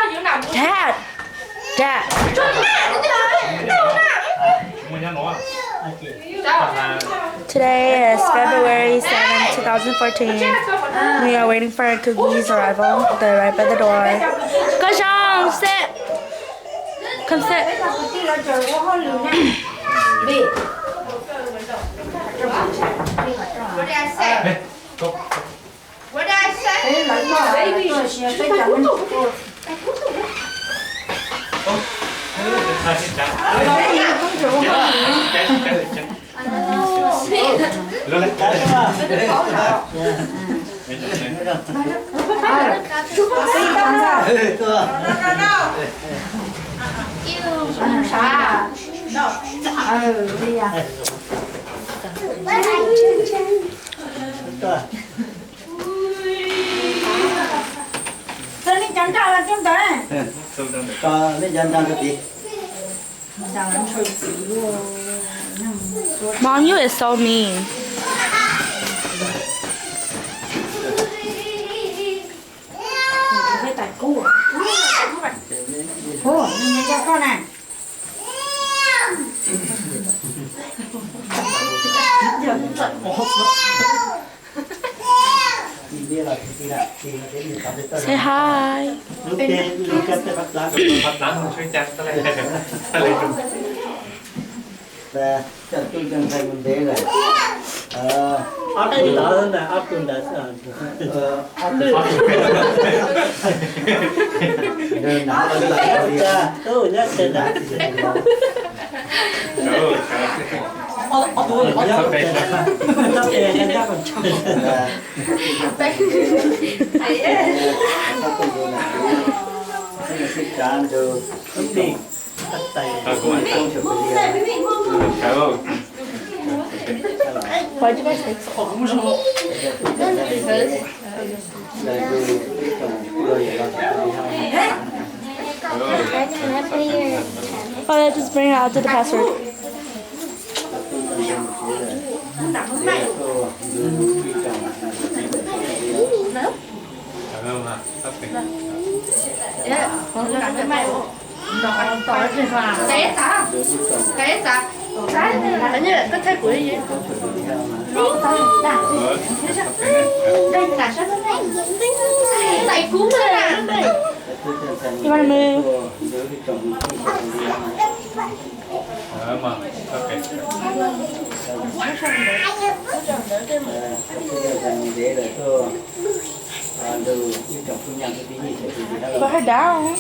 Dad! Dad! Today is February seventh, two thousand fourteen. We are waiting for our Cookies arrival. They're right by the door. Go, Sean, sit. Come sit. Txawj nej cov nraj los cov ntawd. Nej cov nraj rau tid. Mom, you is so mean. Ua, nws nyob coj koj na. Say hi. Ob tug ntawd na, ob tug ntawd xwb. Ob tug ntawd. Tub nyob tsev ntawd. Oh, yeah, just bring it out to the password. You wanna move? Put her down.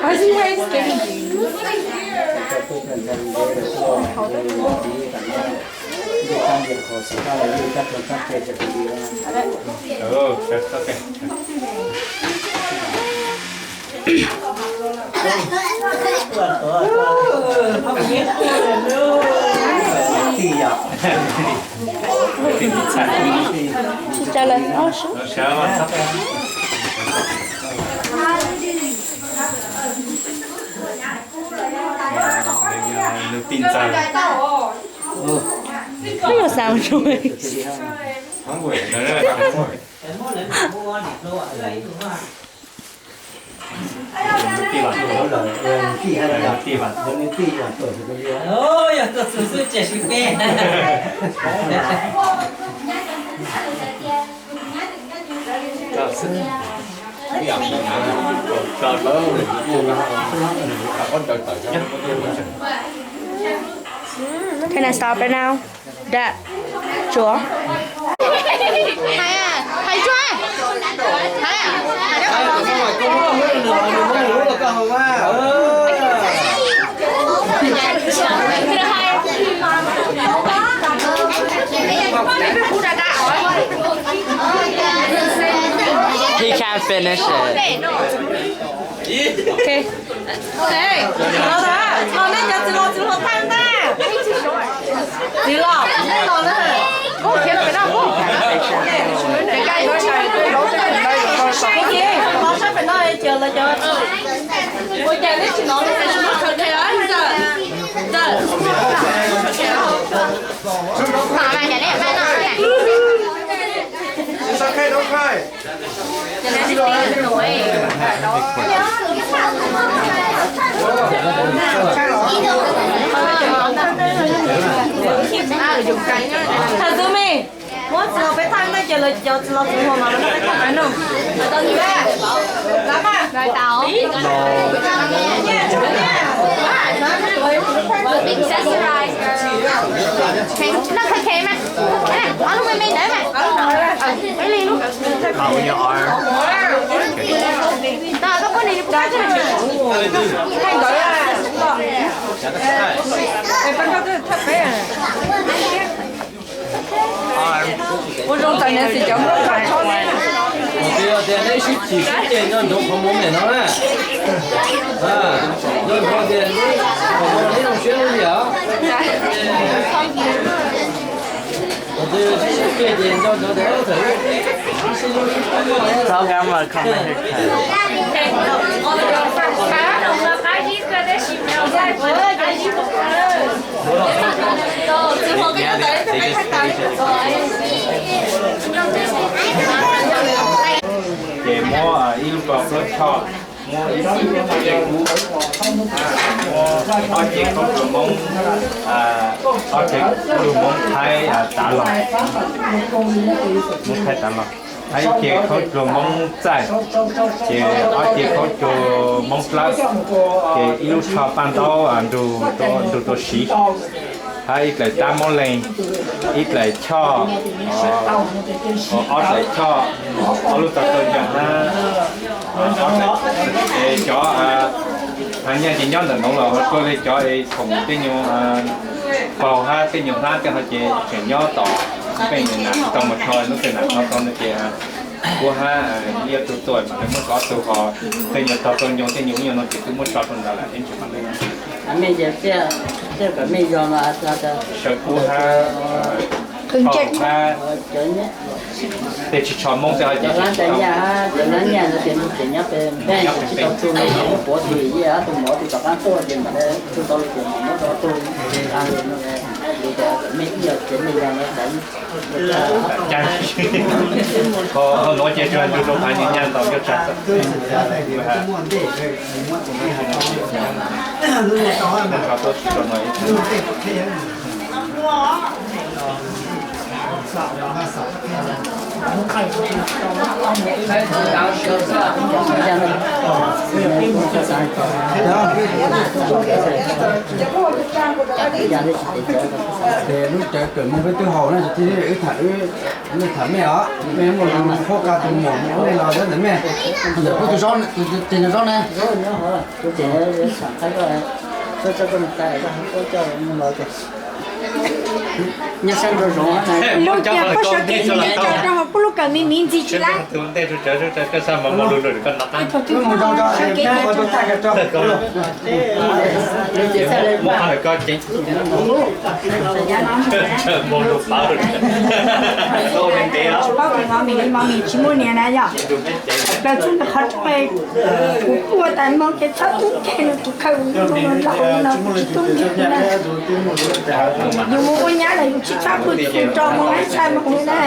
Why is he wearing skinny jeans? Tsis tau lawm. Nws tij ntxawg. Nws xav ua tsuag. Can I stop it now? Dad, Joel. Hais, hais tsuag. Hais, hais. He can't finish it. Okay. Los ntag, los nej cov txiv laus txiv hluas tag ntag. Txiv laus, nej los na. Ces los sab pem no ces lawv cov, ua cas nej Thaj Xub Mej, muab txiv laus peb thaj no ces lawv cov txiv laus txiv hluas mas lawv muab peb thaj no. Noj qhov khe mas, ob lub me me ntawd mas, ib li lub. Koj poj niam, ua zoo txais niam txiv cov nplooj koj tshoob ne. Kuv twb yog tias neb sib chim sib ceg nco ntsoov qhov muag mem no na. Nco ntsoov tias qhov muag neb zoo siab lub liam. Kuv twb sib ceg ces nco ntsoov tias txawm Ces muab ib lub plaub choj, muab ib txhij ceb kub, muab ob cev khaub dluag Hmoob, ob cev khaub dluag Hmoob Thaib tav los, Hmoob Thaib tav los, hab ib cev khaub dluag Hmoob Txaij, ces ob cev khaub dluag Hmoob Dlawb, ces ib lub tsho paj ntaub nrug rau siv, hab ib dlaim tab Moob Leeg, ib dlaim choj, ob dlaim choj, ob lub tau tau yog na. Cov nyaj ces nyob ntawm no los ua li cov khoom tej nyuag paug hab tej nyuag hlab tej no ces tseem nyob tom pej nam tau mus rho lub pej nam no tau no ces kuv hab ib tug tuaj mas muab tso ob tug ho tej nyuag tog tau nyoo tej nyuag ub nyuag no ces twb muab tso rau ntawd lawm ib ntsis mas. Sawv kub hab tej tsis tshua Hmoob tej ho ces tsis tau. Qhov nuav ces tsuas yog ntug rau qhov nyuag nyaj ntau nyob tsam. Lub cawv kawm moo peb twb haus na, wb tham, wb tham mej os, mej muaj qhuab qha tus muam mej los ntawm mej, ntawm kuv tus zaub, tus zaub ne. Lub tias koj sau kev tsis tau rau hauv kuv lub kawm me miv ntxiv tsis lab. Paub tias mos mis, mos mis tsis muaj niam na yog. Plaws txug ntawm qhov rooj, kuv kuj ua tas moog ces txhob tub ceg nws tus khaws ua no, tsis tub nrug na. Yus mus ua nyab los yus tsis txhob pw txug tso mus ib txhais moog li na.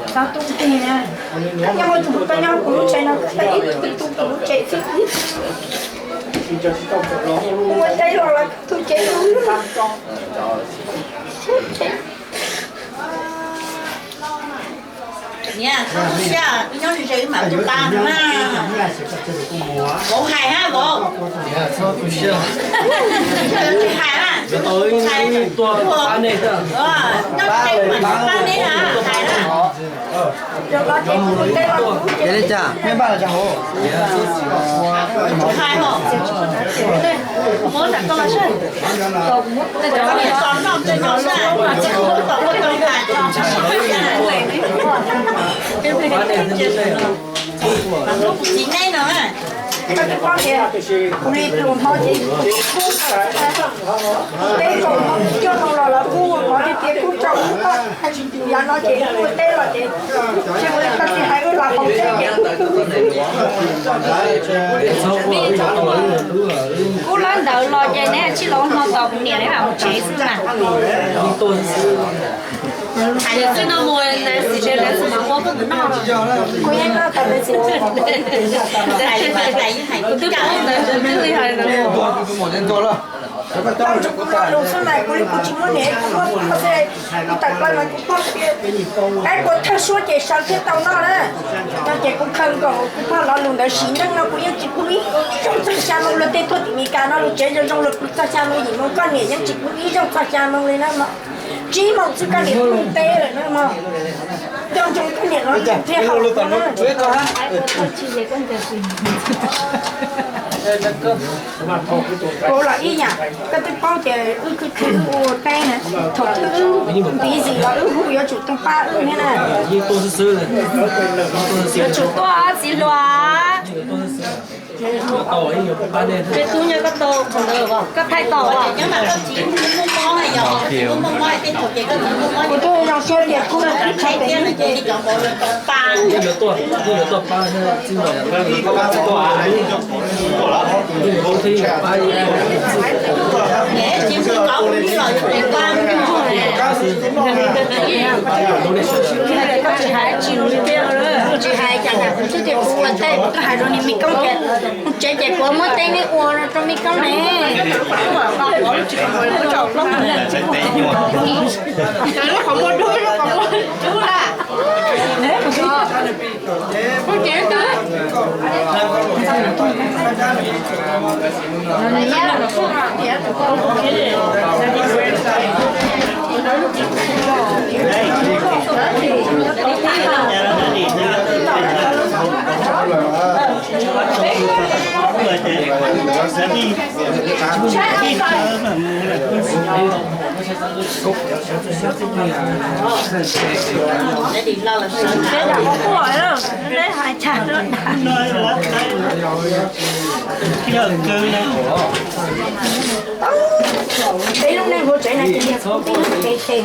Txhob tub ceg na. Koj nyob ua tug, koj nyob kuv lub tsev no, koj ib tug tu kuv lub tsev xwb. Ua teb los los tu tsev. Niam, koj tu siab, nyob ze wb mam tu tas na. Vauv hais hab vauv. Tsis hais na. Nyob ze wb mam tu tas ne na, hais na. Ces li cas? Txiv neej no, kuv li pluas hmo ces peb kaum hmo coj no los Tam no ces ua teb los ces tsis ua li koj txiv hais, wb los haus teb ces kub lawv ntawd los ces neb tsis los ua hmo tos kuv niam neb mam mus tsev xwb mas. Hais txij no mus, xim ze lawv tsis mam ua koj tus noj. Kuv yeej noj tau li xwb. Kuv twb paub ntawd, kuv twb li hais ntawd. Tau tso kuv lo lus xwb mas kuv li kuv tsis muaj niam kuv muaj pog xwb, kuv tawm plaws mas kuv pog tias, qaib qua thawj suab ces sawv thiaj tau noj na. No ces kuv khaws nkaus kuv pog lo lus ntawd sim neej no kuv yeej tsis pub ib zaug txog xya moo luag tej tuaj tim Meskas no lub tsev zoo zoo los kuv txog xya moo yim moo, koj niam yeej tsis pub ib zaug txog xya moo li na mog. Tsib moo xwb koj niam pub teb lawm na mog. Nco ntsoov koj niam no thiaj haus na. Kuv los ib yam, koj twb paub tias wb khwv khwv ua teb na, thaum twg wb busy los wb hu yuav tsum tuaj pab wb thiab na. Yuav tsum tuaj txiv hluas. Tub nyob koj tau, koj thaij tau. Kuv twb zoo siab tias kuv tsis tshaj pem ces. Tsis hais cas, kuv twb tias kuv ua teb, kuv twb hais rau niag me koob tias kuv tsev ces kuv muab teb neb ua rau me koob ne. Peb lub neej hauv tsev no ces niag kub tib neeg ces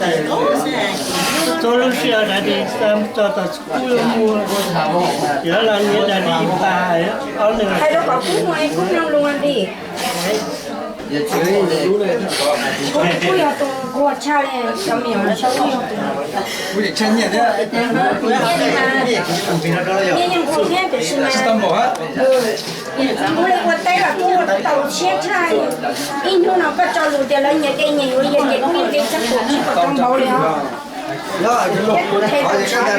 ces nkaus. Txoj lub sij hawm na ces tso tom txhua kub yuav muag, yog los niam dag li ib pas ob leeg. Hais rau kom kub muag es kub mloog lus li. Kub yog tus nquag tshaj li cov me nyuam no, kub yog tus nquag thiab tiam sis mas kuv li ua teb los kuj ua tau tshiab tshaj. Ib hnub no koj tso lus tias lawv nyias de nyias yuav yam ces kuj yeej de tshaj kuv tsis pom zoo npaum li os. Thiab kuv them tus tshav.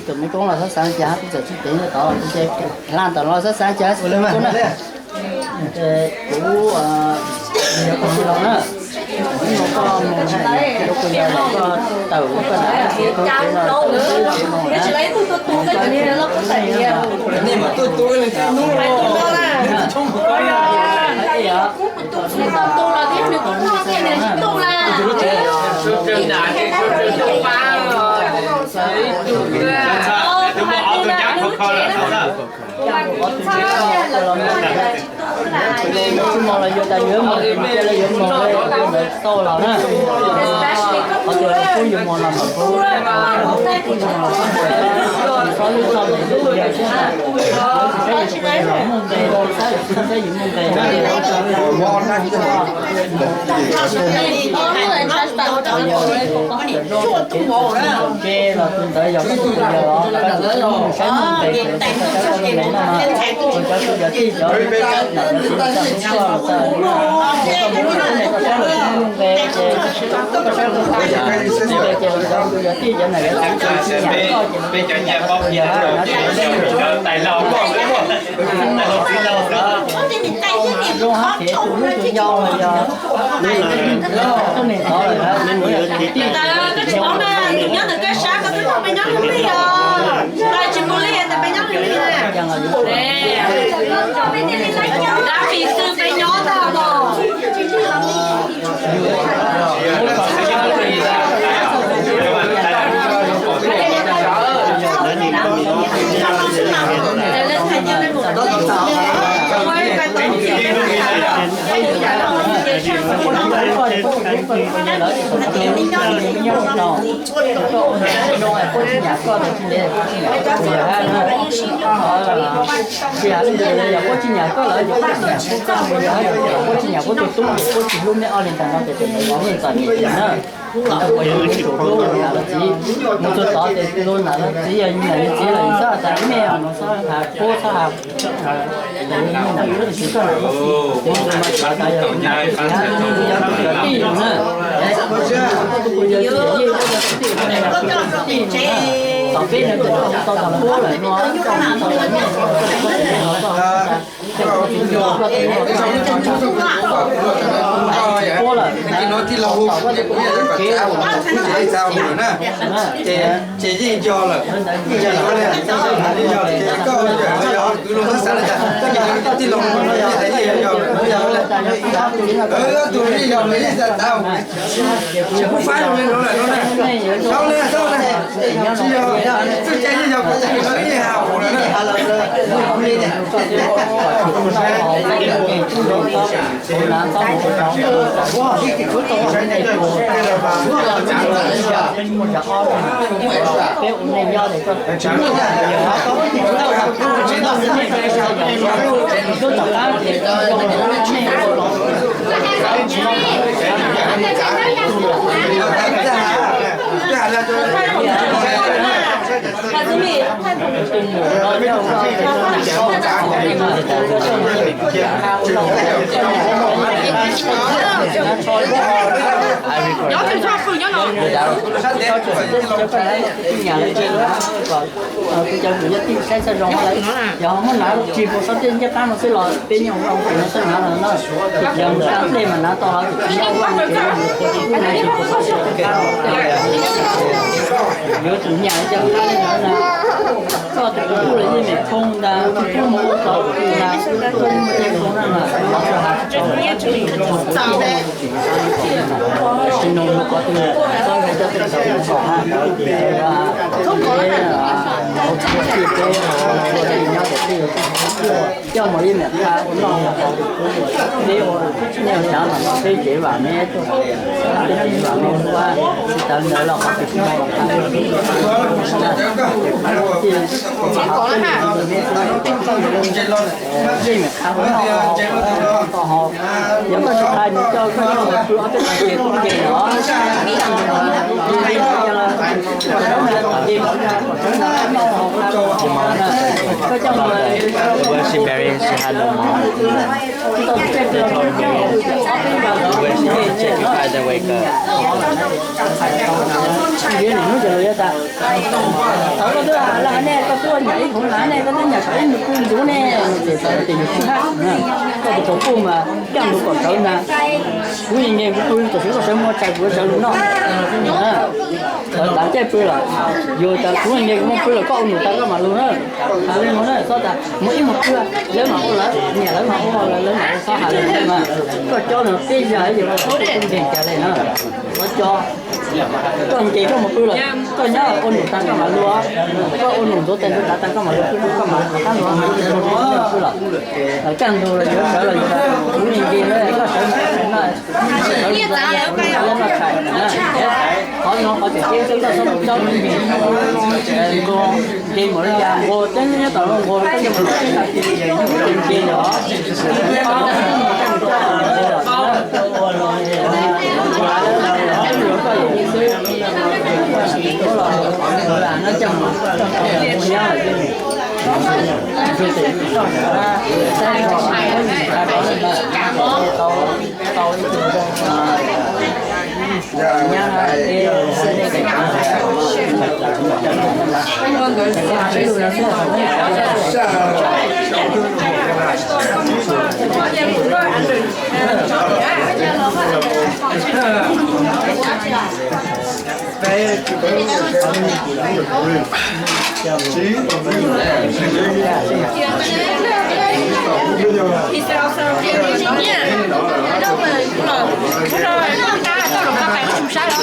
Tus me koob los xav xav ces hab txawm tsis tev tod ces hla ntawm los xav xav ces kuv na, kuv yog koj tij laug na, koj mus, koj tawm koj na, koj na, Tsis muaj los yuav tas yuav mus, cia los yuav mus, ntawd tau los na. Qhov tias kuv yus mus los mas kuv, kuv yus mus los kuv xob lub txoj mus lub yawg xwb na. Saib yus mus nqes, saib yus mus nqes na. Ke los tus ntawd yog koj tus yawg los, koj tus mus saib mus nqes, saib koj tus nqes no mas, tus cov tus yawg tij cov, mus nqes ces, mus nqes ces tus cov tus yawg tij cov na yuav txeev txeev txim nyam koj ces tus yawg na, zoo hab kev tus hlub tus yau los yog tuab neeg tod lawm, tij Dab Fis xwb peb nyob tag os. Tsis hais li ntawd, yog puab tsis nyiam koj lawm, yog puab tsis nyiam puab txoj moo, yog puab tsis nyiam puab tus tub, puab tsis hlub nej ob leeg ntawm no ces tus ntawd yog nej txom nyem na. Ua yog tus hlub nam los txiv, mus txog tod ces tus nam los txiv yog yus niam yus txiv lawm, yus txhob has tas nej os, txhob has puab, txhob has nam txiv, tus nam los txiv, tus mas txhob tas yog tus tij laug na. Tus yog tij laug, tij laug na, tom peb no ces koj mus tau tas puab lawm no, koj mus tau tas nej, koj mus tau tas puab lawm, tij laug, ces yeej yog lawm, yeej yog lawm, ces koj yog kwv luag xav xav li cas, koj ces koj tij laug no yeej yog lawm, yeej yog lawm, tus yeej yog lawm, yeej xav xav, tsis pub faib zoo li no lawm no na, tau na, tau na, tsis yog, txuj cai yeej yog, yeej yog lawm na. Kuv cov kwv yog tij saib txog zoo lawm, yog ho muab nav tsis puas xov tej ncej qab no xwb los peb nyob ua ua no xwb nav los no, yog mus ua ntej mas nav tau los tsis nyob ua ua ces kuj nav tsis puas xov tej ncej qab no. Yuav tsum nyiam cov qab li no na. Koj tus kuv kuj los yeej me phoo ntag, kuj mus ua tau kuv ntag, koj yeej muaj tej phoo na mas los txog has tsis tau. Tsis nug luag qhov twg, txhob nug cov teb chaws kom ha, tib tib peb nyob teb chaws coj mus ib niam qha ua noj ua haus, peb ua nej ua tsav mas peb tsev vam me, peb tsev vam me ua, tsis tau ntawd los qhov twg tsis tau los qha. Tsis kom ha. Yog koj tsis hais nws coj koj coj mus pw ob peb tag kis kuj nce los. Koj coj mus. Hnub ces lawv yuav tas, thaum koj twb hais lawv hais nej, koj twb nyiam ib khoom nav ne, koj twb nyiam kom ib nus pw ntxuav ne, no ces txawm tias yus sib hab, koj tus thaum kuj mas coj nkaus kom sawv ntag. Kuv yeej nce kuv pw tam sim koj sawv muaj tshais kuv sawv lug noj. Sawv tas caij pw lawm, yog tas kuv yeej nce kuv muaj pw lawm koj ua num tas koj mam lug na. Hais li no na, txhob tas mus ib mus pw, lawv mam ua lawv, niam lawv mam ua lawv, lawv mam ua, txhob hais li ntawd mas. Koj cob no peb zag ces koj txhob ua nkeeg cas li na. Koj cob, koj nce koj mus pw lawm, koj nyob ua num tas koj mam lug, koj ua num ntxuav tes ntxuav tav tas koj mam lug pw, koj mam lug qhov qab ntxuav pw lawm. Kaj ntug los yuav sawv los yus tas kuv yeej nce na, koj sawv na, sawv los yus tas noj tshais na. Qhov no qhov tseem ceeb koj txhob cob me ntsis, nkaus nce mus li cas nkaus teb nyob tom no nkaus koj nce mus nce los.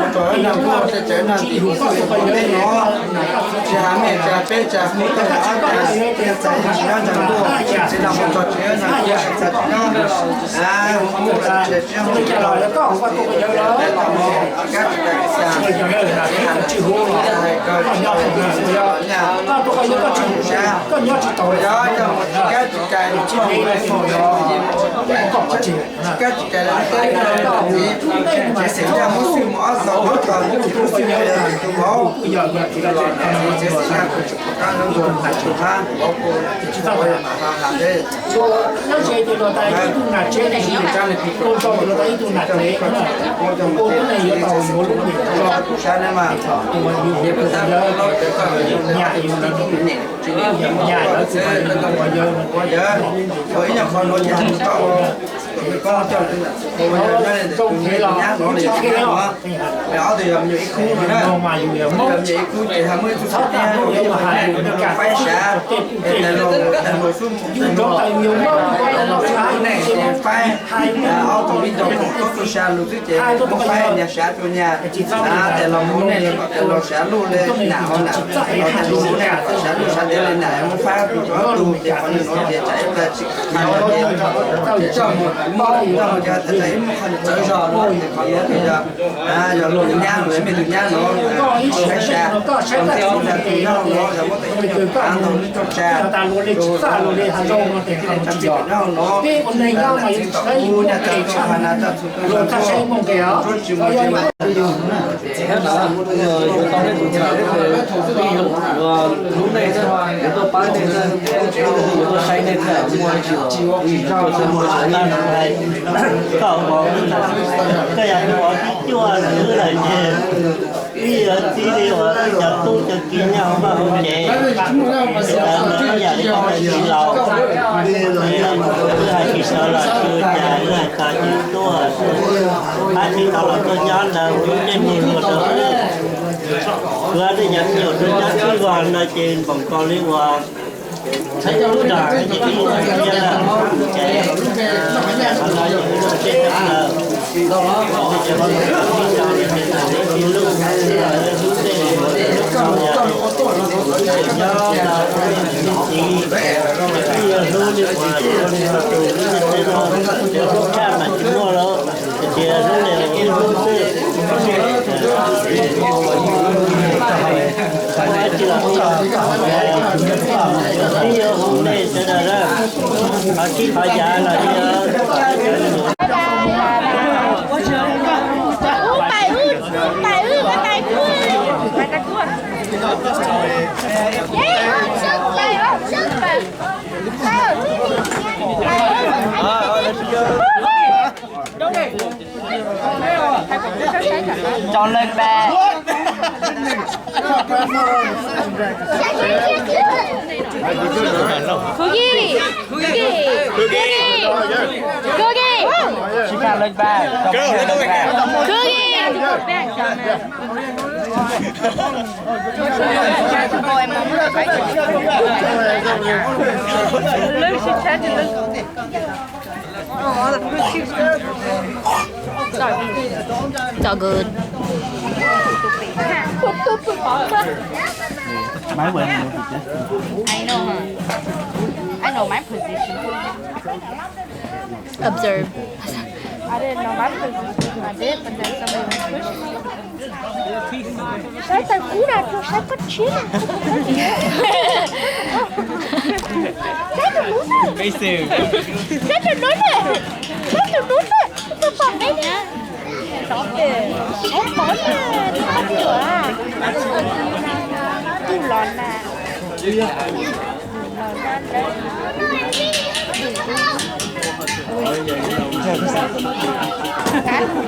mus rau na, kuj tsev na, tsis hu xwb hu peb no, tsis hais mej tsis hais peb tsis hais kuv tsis hais ob tsis hais txiv, tsis nyob ntawm ntuj, tsis los mus txog tsev na, kuj tsis txhob tsis nyob, hu mus tsev tsis nyob mus tsev los, kab tsis kab tsis kab, tsis hais koj tsis nyob, koj tsis hu sab, yog coj mus tsis kab tsis kab, tsis kab tsis kab los teb tsis txiv, tsev xeem yog muab xwb mus ob xaus ob tog muab tsis tub xwb mus yog tus vauv, txiv xeem yog tus tsis pom qab ntxuag tus hab tus vauv kuj tsis txhob ua yam mas ho has peb. Ib tug nam tsev, ib tug nam tsev, ib tug nam tsev, ua tus nam tsev, tus sab ne mas, yog peb tab tom cov koj yog tus niam tsis li yog koj txiv, koj tus pog yawg, ua ib nyuag qho nuav ces has tau, tus me koob coj tus me nyab los li nyab nuav, ob tug yog me nyuam ib khub no na, yog me nyuam ib khub ces ho muaj ib tug xwb tiag, yog ib nyuag qho ne, faib sav, es tais laug, tais laug xub, tais laug xub neej ces faib, ob tug ib tug koom tub tug sa lug xwb ces muab faib nyag sav rua nyag, tais laug hu nej los kom tais laug sav luj le nam ho nam, tais laug hu nej los kom sav luj sav teb le nam, muab faib rua ob tug ces qhov nuav ces tsam ib pliag tsis Txawj mus mob li no ces txawm ib muaj qhov txawv zog no ces qhov no ces yog luag nyab, luag me tus nyab no, koj ib txhia saib, koj saib txhia tus yog no, yog muab tus ib tug koj ntau lub rooj tsa, luag li txaj luag li hav zoov no ces qhov no tsis yog. Peb ua neeg nyob mas yus tsis saib yus muaj nqis tshaj luag txaj saib muaj nqis os. Yog yus Hnub no yus tau nej tus ntxhais, hnub no yus tuaj pab nej, yus tuaj saib nej thiab, muaj tsis tau ib tug tuaj saib muaj tsis tau. Koj ua, koj yog tus ua tib cuaj xwb lawm ces ib yuav txib li uas cov tub cov kiv nyob hauv vaj hauv tsev, lawv mus ib yam li koj tsis laus, wb hais tsis tau los xwb, cas wb hais txog ces tuaj, hais tsis tau los tuaj nyob ntawd ua lub ntsej muag luag rau wb. Kuv tej nyuam me nyuam rau nyob sib vog no ces npaum nkaus li uas txheeb lub nram ces ib ua kiag lawm ces qhov no ces wb lub ntsej muag lawm. Cookie! Cookie! Cookie! Cookie! Cookie! It's all good. I know, huh? I know my position. Observe. I didn't know my position. I did, but then somebody was pushing me. Saib tawm kub na, rau saib koj tshiab. Saib tus nub na. Saib tus nub na. Saib tus nub na. Tus pom peb na. Saib pom na, tus pom na. Tus los na.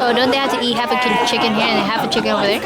Oh, don't they have to eat half a chicken here and half a chicken over there?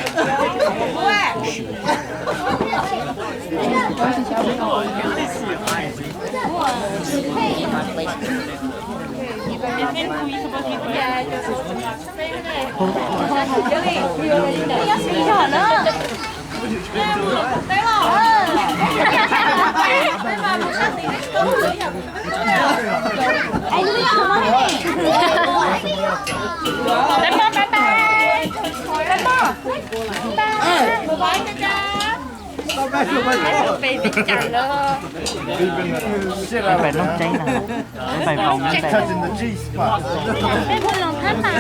Peb pais noj tseeb na, peb pais voo, peb pais.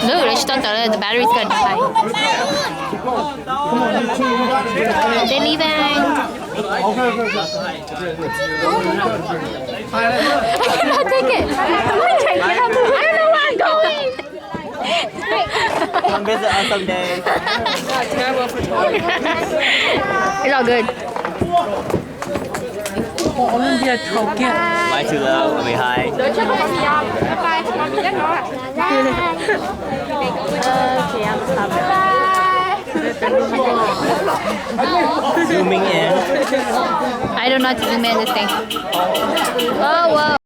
Look, they just don't tell us the battery's gonna die. They're leaving. I cannot take it. I can't take it. I don't know where I'm going. Come visit us someday. It's all good. Mái too low, I'll be high. Zooming in. I don't know how to zoom in this thing. Oh, whoa.